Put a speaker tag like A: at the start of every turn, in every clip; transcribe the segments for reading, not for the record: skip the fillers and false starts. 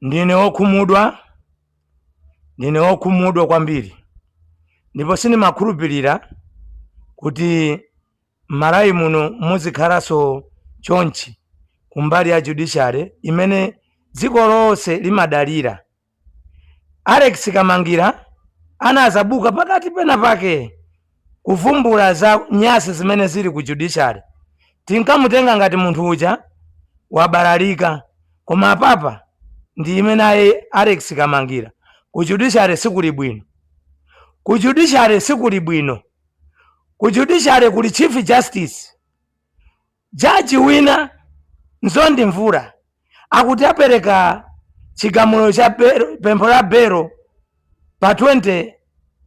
A: Ndine wokhumudwa, ndine wokhumudwa kwambiri, ndipo sindimakhulupirira kuti m'Malawi muno muzikhalanso chonchi kumbali ya judiciary imene dziko lonse limadalira. Alex Kamangira anazabuka pakati pena pake kuvumbula za nyasi zimene zili ku judiciary. Tinkamutenga ngati munthu uja wabalalika, koma apapa ndi imene ayi. Alex Kamangira, ku judiciary sikuli bwino, ku judiciary sikuli bwino. Ku judiciary kuli Chief Justice, jaji wina, Mzondi Mvula, akuti apereka chigamulo cha pempho la belo pa 20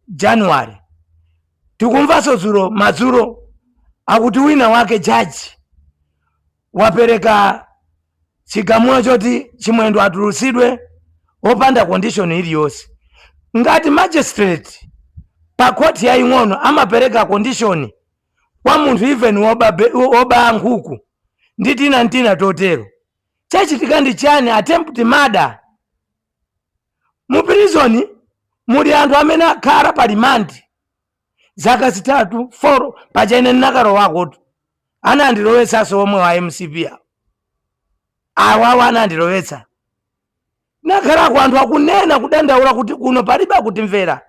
A: January. Tikumvanso dzulo madzulo akuti wina wake jaji wapereka chigamulo choti Chimwendo atulutsidwe wopanda condition iliyonse. Ngati magistrate pa khoti yaying'ono amapereka condition kwa munthu even woba nkhuku ndi tina ntina totero, chachitika ndi chani? Attempt murder. Mu prison muli anthu amene akhala pa remand zaka 3, 4. Paja ine ndinakalowako, anandilowetsanso omwe wa MCP awo, awawa anandilowetsa. Nakhalako, anthu akunena kudandaula kuti kuno palibe akutimvera.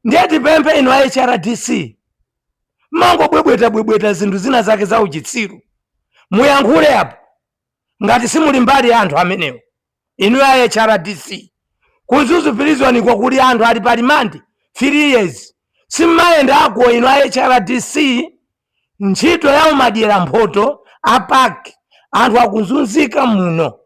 A: Ndiye tipemphe inu a HRDC, mangobwebweta bwebweta zinthu zina zake za uchitsiru, muyankhule apo ngati simuli mbali ya anthu amenewo. Inu a HRDC, ku Mzuzu prison ko kuli anthu ali pa remand 3 years, simmayendako inu a HRDC. Ntchito ya umadyera mphoto apaki, anthu akuzunzika muno,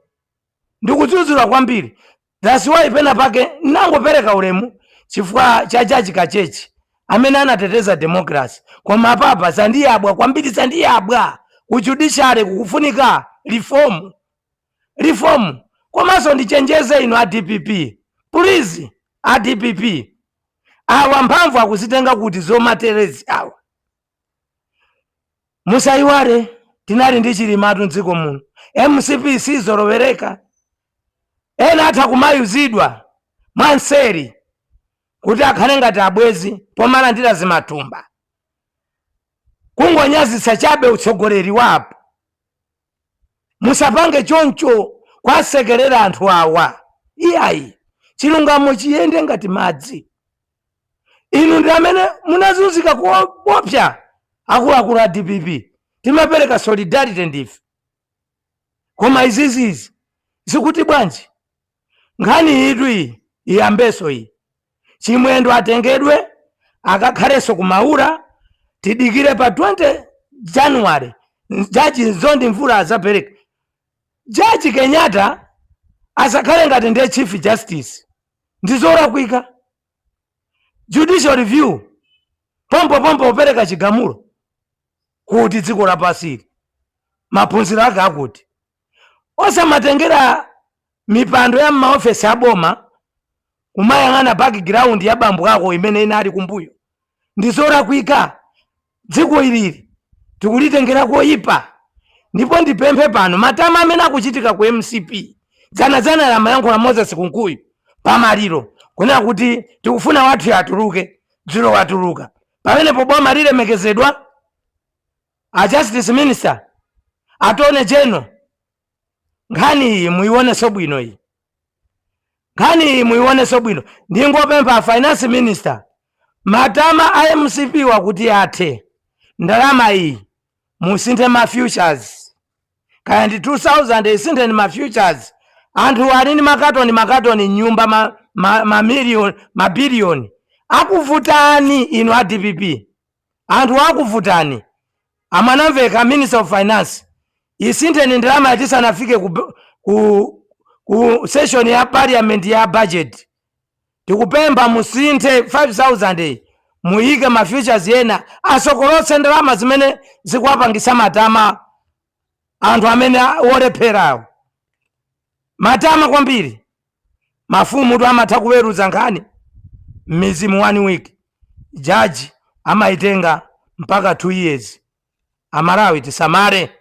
A: ndikudzudzula kwambiri. That's why pena pake nangopereka ulemu chifukwa cha jaji Kachechi amene anateteza democracy, koma apapa zandiyabwa kwambiri, zandiyabwa. Ku judiciary kukufunika reform, reform. Komanso ndichenjeze inu a DPP, please, a DPP awa mphamvu akuzitenga kuti zomaterezi awa? Musayiwale tinali ndi Chilimatu mdziko muno. MCP sizolowereka, ena atha kumayuzidwa mwanseri kuti akhale ngati abwezi pomalandira zimatumba, kungonyazitsa chabe utsogoleri wapo. Musapange choncho kwasekerera anthu awa, iyayi. Chilungamo chiyende ngati madzi. Inu ndi amene munazunzika kuopsa, akuluakulu a DPP, timapereka solidarity ndife, koma izizizi zikuti bwanji? Nkhani itu iyi iyambeso iyi, Chimwendo atengedwe akakhalenso kumaula. Tidikire pa 20 January, jaji Mzondi Mvula azapereka. Jaji Kenyatta asakhale ngati ndiye Chief Justice, ndizolakwika. Judicial review pompo pompo upereka chigamulo kuti dziko lapasili maphunziro ake akuti osamatengera mipando ya m'maofesi aboma kumayang'ana background ya bambo ako imene inali kumbuyo, ndizolakwika. Dziko ilili tikulitengera koyipa. Ndipo ndipemphe pano, matama amene akuchitika ku MCP, dzanadzana lamayankhula Moses Kunkuyu pamaliro kunena kuti tikufuna wathu atuluke, dzulo watuluka. Pamenepo boma lilemekezedwa? A Justice Minister, Attorney General, nkhani iyi muionenso bwino, iyi nkhani iyi muionenso bwino. Ndingopempha Finance Minister, matama a MCP wakuti athe, ndalama iyi musinthe ma futures, kaya ndi 2000, isintheni ma futures. Anthu ali ndi makatoni makatoni nyumba, mamiliyoni, mabiliyoni akuvutani inu a DPP, anthu akuvutani. A Mwanamvekha, Minister of Finance, isintheni ndalama tisanafike ku session ya parliament ya budget. Tikupempha musinthe 5000, muyike ma futures ena, asokolotse ndalama zimene zikuwapangisa matama anthu amene wolepherawo, matama kwambiri. Mafumu tu amatha kuweruza nkhani m'mizi mu one week, jaji amayitenga mpaka 2 years. Amalawi, tisamale.